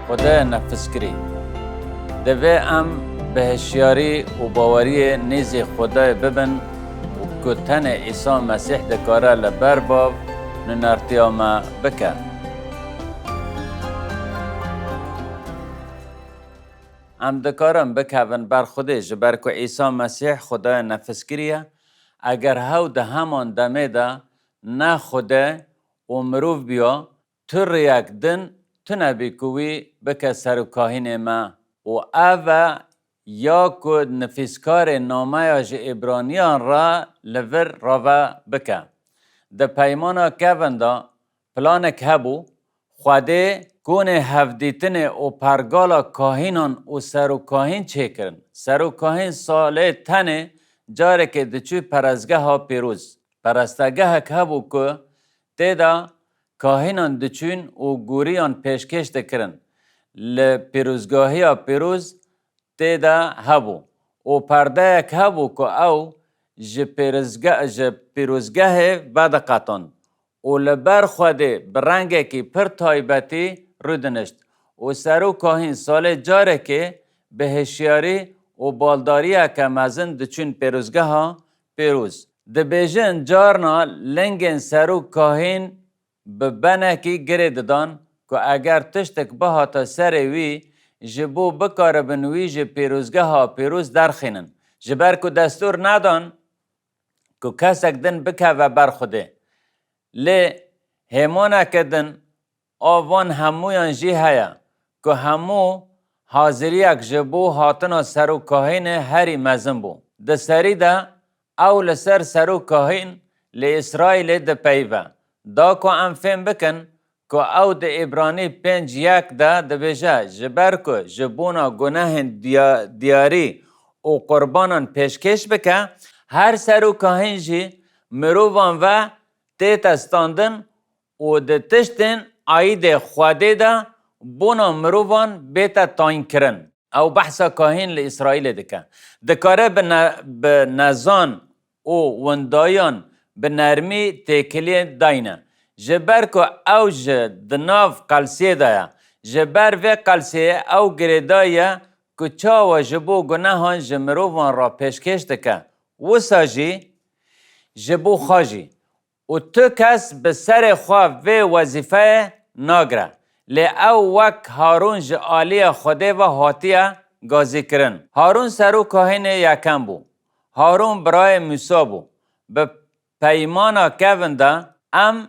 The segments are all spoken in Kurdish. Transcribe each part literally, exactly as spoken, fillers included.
Xwedayê nefiskirî. Divê em bi hişyarî û baweriyê nêzî Xwedayê bibin û ku tenê Îsa Mesîh dikare li ber bav nûnertiya me bike. Em dikarin bikevin ber Xwedê, ji ber ku Îsa Mesîh Xwedayê nefiskirî ye. Eger hew di heman demê de ne Xwede û mirov biya, tu rêyek din tune bî ku wî bike serokahînê me û ev e ya ku nifîskarê nameya ji Îbraniyan re li vir rave bike. Di peymana kevin de planek hebû, Xwedê konê hevdîtinê û pergala kahînan û serokahîn çêkirin. Serokahîn salê tenê carekê diçû perestgeha pîroz. Perestegehek hebû ku tê de kahînan diçûn û gûriyan pêşkêş dikirin. Li pîrozgahiya pîroz tê de hebû û perdeyek hebû ku ew ji pêrizge-, ji pîrozgehê vediqetand û li ber Xwedê bi rengekî pir taybetî rûdinişt û serokahîn salê carekê bi hişyarî û baldariyeke mezin diçûn pêrozgeha pîroz. Dibêjin carna lingên serokahîn bi benekî girê didan ku eger tiştek bihata serê wî, ji bo bikaribin wî ji pîrozgeha pîroz derxînin. Ji ber ku destûr nedan ku kesek din bikeve ber Xwedê. Lê hêmaneke din a van hemûyan jî heye ku hemû haziriyek ji bo hatina serokahînê herî mezin bû. Di serî de ew li ser serokahîn li Îsraîlê dipeyive. Da ku em fêm bikin ku ew di Îbranî pênc yek de dibêje, ji ber ku ji bona gunehên diya-, diyarî û qurbanan pêşkêş bike, her serokahîn jî mirovan ve tête standin û di tiştên aîdê Xwedê de bona mirovan bête tayînkirin. Ew behsa kahîn li Îsraîlê dike. Dikare bi ne-, bi nezan û windayan bi nermî têkiliyê dayne. Ji ber ku ew ji di nav qelsiyê de ye. Ji ber vê qelsiyê ew girêdayî ye ku çawa ji bo gunehan ji mirovan re pêşkêş dike, wisa jî ji bo xwe jî. Û tu kes bi serê xwe vê wezîfeyê nagire. Lê ew wek Harûn ji aliyê Xwedê ve hatiye gazîkirin. Harûn serokahînê yekem bû. Harûn birayê Mûsa bû. Bi peymana kevin de em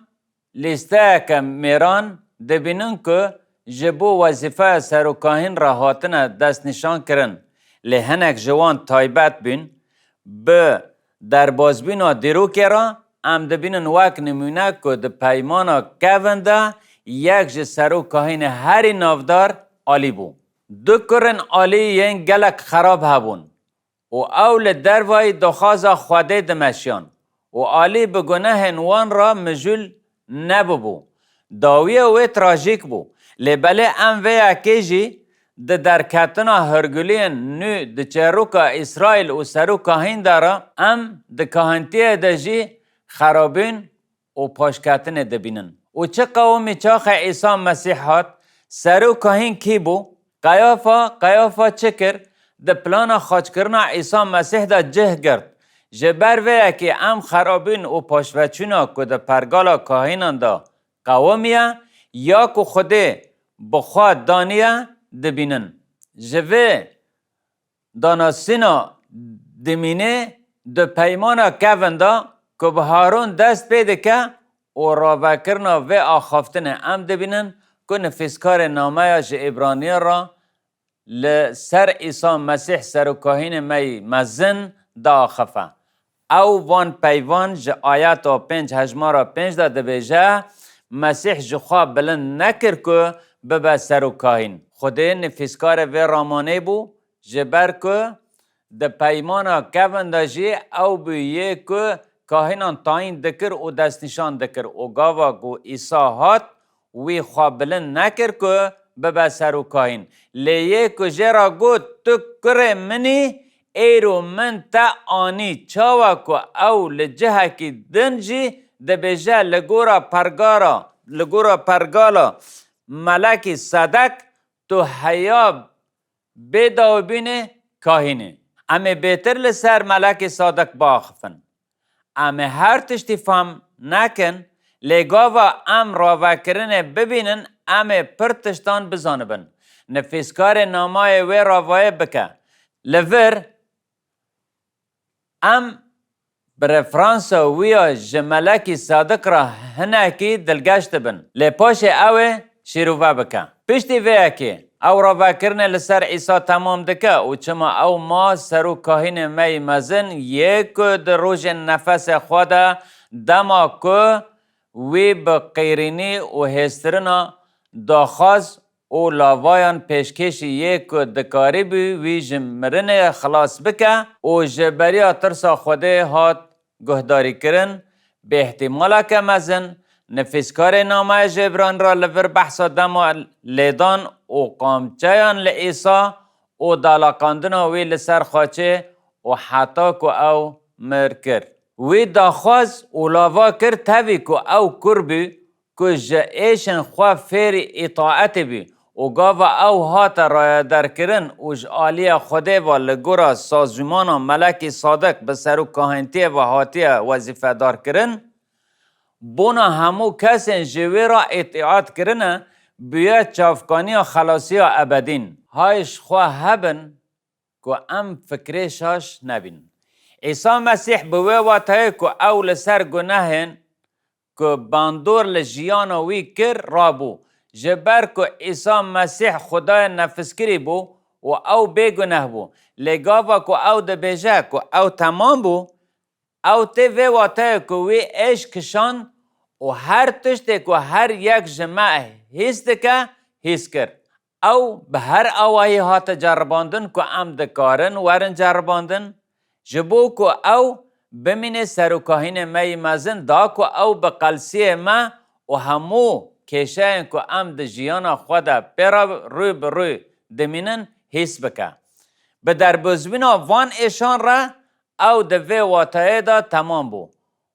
lîsteyeke mêran dibînin ku ji bo wezîfeya serokahîn re hatine destnîşan kirin. Lê hinek ji wan taybet bûn. Bi derbazbûna dîrokê re em dibînin wek nimûne ku di peymana kevin de yek ji serokahînê herî navdar Alî bû. Du kurên Alî yên gelek xerab hebûn û ew li dervayî daxwaza Xwedê dimeşiyan û Alî bi gunehên wan re mijûl nebûbû. Dawiya wê trajîk bû. Lê belê em vê yekê jî di derketina hûrguliyên nû di çêroka Îsraîl û serokahîn de re em di kahintiyê de jî xerabîn û paşketinê dibînin. Û çi qewimî çaxê Îsa Mesîh hat, serokahîn kî bû? Qeyafa, Qeyafa çi kir? Di plana xaçkirina Îsa Mesîh de cih girt. Ji ber vê yekê em xerabîn û paşveçûna ku di pergala kahînan de qewimiye ya ku Xwedê bi xwe daniye dibînin. Ji vê danasîna dimînê di peymana kevin de ku bi Harûn dest pê dike û ravekirina vê axaftinê em dibînin ku nifîskarê nameya ji Îbraniyan re li ser Îsa Mesîh serokahînê me yî mezin diaxife. Ew van peyvan ji ayeta pênc hejmara pênc de dibêje, Mesîh ji xwe bilind nekir ku bibe serokahîn. Xwedê nifîskarê vê ramanê bû, ji ber ku di peymana kevin de jî ew bû yê ku kahînan tayîn dikir û destnîşan dikir û gava ku Îsa hat, wî xwe bilind nekir ku bibe serokahîn. Lê yê ku jê re got, tu kurê min î, êro min te anî. Çawa ku ew li cihekî din jî dibêje li gora pergara, li gora pergala melekî Sedek, Tu heya bê dawîbûnê kahînî. Em ê bêtir li ser Melekî Sadiq biaxifin. Em ê her tiştî fehm nekin, lê gava em ravekirinê bibînin, em ê pir tiştan bizanibin. Nifîskarê namayê wê ravayê bike. Li vir, em bi referansa wî ya ji Melekî Sadiq re hinekî dilgeş dibin, lê paşê ew ê şîrove bike. Piştî vê yekê, ew ravekirinê li ser Îsa temam dike û çima ew ma serokahînê me yî mezin yê ku di rojên nefesê xwe de dema ku wî bi qîrînî û hêstirina daxwaz û lavayan pêşkêşî yê ku dikarîbû wî ji mirinê xilas bike û ji beriya tirsa Xwedê hat guhdarîkirin, bi îhtîmaleke mezin, nifîskarê nameyê ji Îbranî re li vir behsa dema lêdan û qamçeyan li Îsa û dalaqandina wî li ser xaçê û heta ku ew mir kir. Wî daxwaz û lava kir tevî ku ew kur bû, ku ji êşên xwe fêrî îtaetê bû û gava ew hate rayedarkirin û ji aliyê Xwedê ve li gora sazûmana Melekî Sadiq bi serokahîntiyê ve hatiye wezîfedarkirin, bona hemû kesên ji wê re îtaet kirine bûye çavkaniya xelasiya ebedîn. Hay ji xwe hebin ku em fikrê şaş nebînin. Îsa Mesîh bi wê wateyê ku ew li ser gunehên ku bandor li jiyana wî kir rabû. Ji ber ku Îsa Mesîh Xwedayê nefskirî bû û ew bêguneh bû. Lê gava ku ew dibêje ku ew temam bû, ew tê vê wateyê ku wî êş kişand û her tiştê ku her yek ji me hîs dike, hîs kir. Ew bi her awayî hate ceribandin ku em dikarin werin ceribandin, ji bo ku ew bimîne serokahînê me yî mezin, da ku ew bi qelsiyê me û hemû kêşeyên ku em di jiyana xwe de pê re rû bi rû dimînin, hîs bike. Bi derbozbûna van êşan re ew di vê wateyê de temam bû.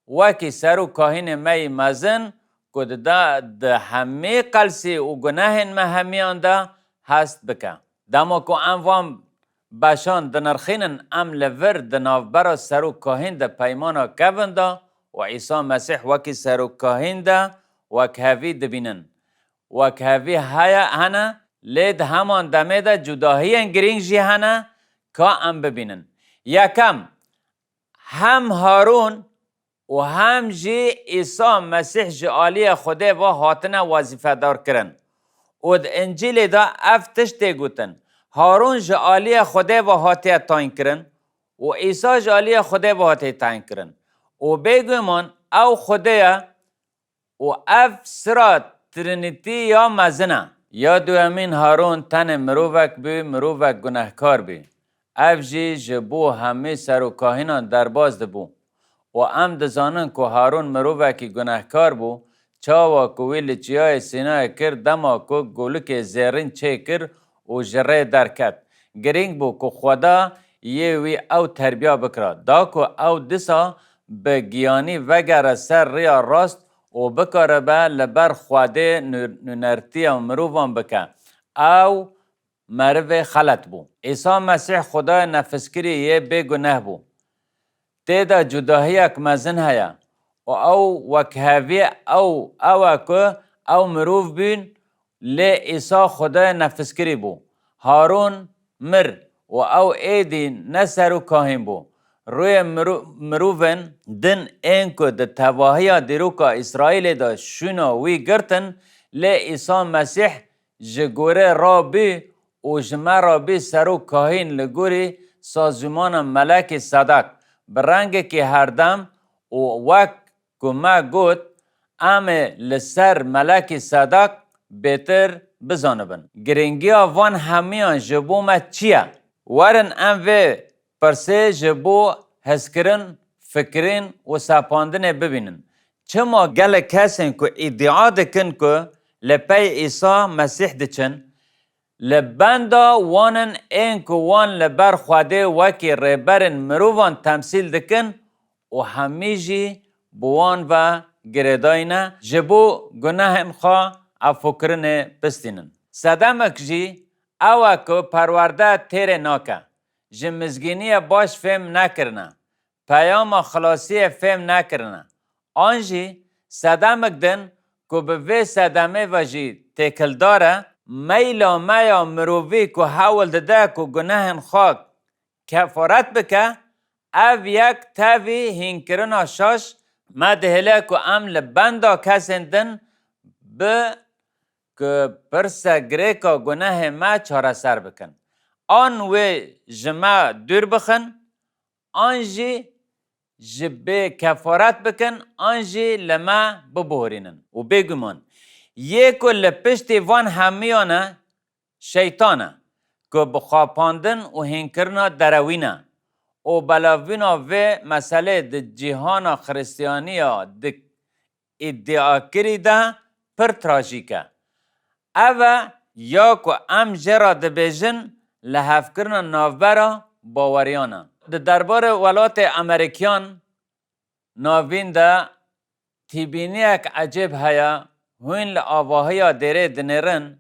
Wekî serokahînê me yî mezin ku dida di hemî qelsî û gunehên me hemiyan de hest bike. Dema ku em van beşan dinirxînin, em li vir di navbera serokahîn de peymana kevin de û Îsa Mesîh wekî serokahîn de wekhevî dibînin. Wekhevî heye, hene, lê di heman demê de cudahiyên girîng jî hene ka em bibînin. Yekem, hem Harûn û hem jî Îsa Mesîh ji aliyê Xwedê ve hatine wezîfedarkirin. Û di Încîlê de ev tişt tê gotin, Harûn ji aliyê Xwedê ve hatiye tayînkirin û Îsa ji aliyê Xwedê ve hatiye tayînkirin. Û bêguman ew Xwedê ye û ev sira Trinîtî ya mezin e. Ya duyemîn Harûn tenê mirovek bû, mirovek gunehkar bû. Ev jî ji bo hemî serokahînan derbas dibû. Û em dizanin ku Harûn mirovekî gunehkar bû, çawa ku wî li Çiyayê Sînayê kir, dema ku golikê zêrîn çêkir û ji rê derket. Girîng bû ku Xweda yê wî ew terbiya bikira, da ku ew disa bi giyanî vegere ser riya rast û bikaribe li ber Xwedê nû-, nûnertiya mirovan bike. Ew merivê xelet bû. Îsa Mesîh Xwedayê nefskirî yê bêguneh bû. Tê de cudahiyek mezin heye û ew wekhevî ew, ew e ku ew mirov bûn, lê Îsa Xwedayê nefskirî bû. Harûn mir û ew êdî ne serokahîn bû. Rûyê miro-, mirovên din ên ku di tevahiya dîroka Îsraîlê de şûna wî girtin, lê Îsa Mesîh ji gorê re bû û ji me re bû serokahîn li gorî sazûmana Melekî Sedak, bi rengekî herdem û wek ku me got, em ê li ser Melekî Sedak bêtir bizanibin. Girîngiya van hemiyan ji bo me çi ye? Werin em vê pirsê ji bo hezkirin, fikirîn û sepandinê bibînin. Çima gelek kesên ku îdia dikin ku li pey Îsa Mesîh diçin, li benda wan in ên ku wan li ber Xwedê wekî rêberên mirovan temsîl dikin û hemî jî bi wan ve girêdayî ne, ji bo gunehên xwe efûkirinê bistînin. Sedemek jî ew e ku perwerde têrê nake, ji mizgîniyê baş fêm nekirine, peyama xilasiyê fêm nekirine. An jî sedemik din ku bi vê sedemê ve jî têkildar e, meyla me ya mirovî ku hewl dide ku gunehên xwe kefaret bike, ev yek tevî hînkirina şaş me dihêle ku em li benda kesên din bi ku pirse girêka gunehê me çareser bikin. An wê ji me dûr bixin, an jî ji bê kefaret bikin, an jî li me biborînin. Û bêguman, yê ku li piştî van hemiyan e, Şeytan e, ku bi xapandin û hînkirina derewîn e û belavbûna vê meselê di cîhana Xiristiyaniya di îdiakirî de pir trajîk e. Ev e ya ku em jê re dibêjin lihevkirina navbera baweriyan e. Di derbarê welatê Amerîkiyan navîn de tîbîniyek ecêb heye, hûn li avahiya dêrê dinêrin,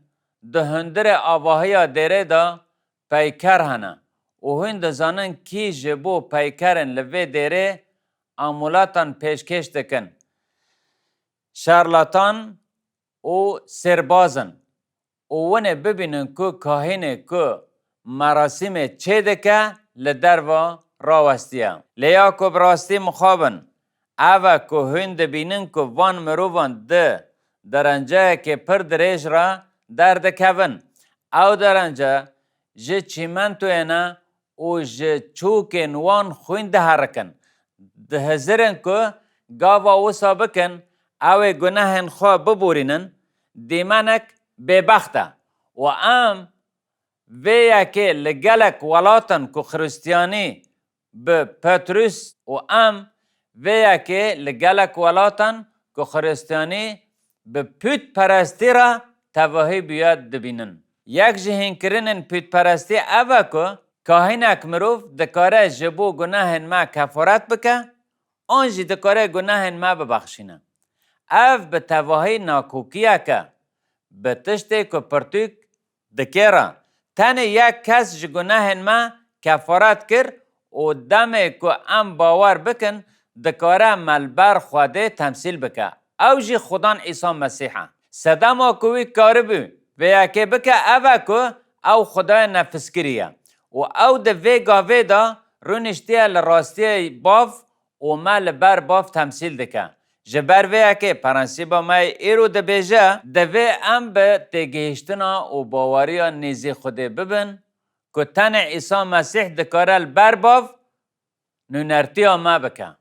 di hundirê avahiya dêrê de peyker hene û hûn dizanin kî ji bo peykerên li vê dêrê amûletan pêşkêş dikin. Şarlatan û sêrbaz in û winê bibînin ku kahînê ku merasîmê çêdike li derve rawestiye. Lê ya ku bi rastî mixabin, ev e ku hûn dibînin ku van mirovan di derenceyekê pir dirêj re derdikevin. Ew derence ji çîmentoyê ne û ji çûkên wan xwîn diherikin. Dihizirin ku gava wisa bikin, ew ê gunehên xwe biborînin, dîmenek bêbext e. Û em vê yekê li gelek welatan ku Xiristiyanî bi Petrus û em vê yekê li gelek welatan ku Xiristiyanî bi pûtperestî re tevahî bûye dibînin. Yek ji hînkirinên pûtperestî ev e ku kahînek mirov dikare ji bo gunehên me kefaret bike, an jî dikare gunehên me bibexşîne. Ev bi tevahî nakokiyek e, bi tiştê ku pirtûk dikêre. Tenê yek kes ji gunehên me kefaret kir û demê ku em bawer bikin, dikare me li ber Xwedê temsîl bike. Ew jî Xudan Îsa Mesîh e. Sedema ku wî karibû vê yekê bike ev e ku ew Xwedayê nefskirî ye û ew di vê gavê de rûniştiye li rastiyê Bav û me li ber Bav temsîl dike. Ji ber vê yekê prensîba me yê îro dibêje, divê em bi têgihiştina û baweriya nêzî Xwedê bibin ku tenê Îsa Mesîh dikare li ber Bav nûnertiya me bike.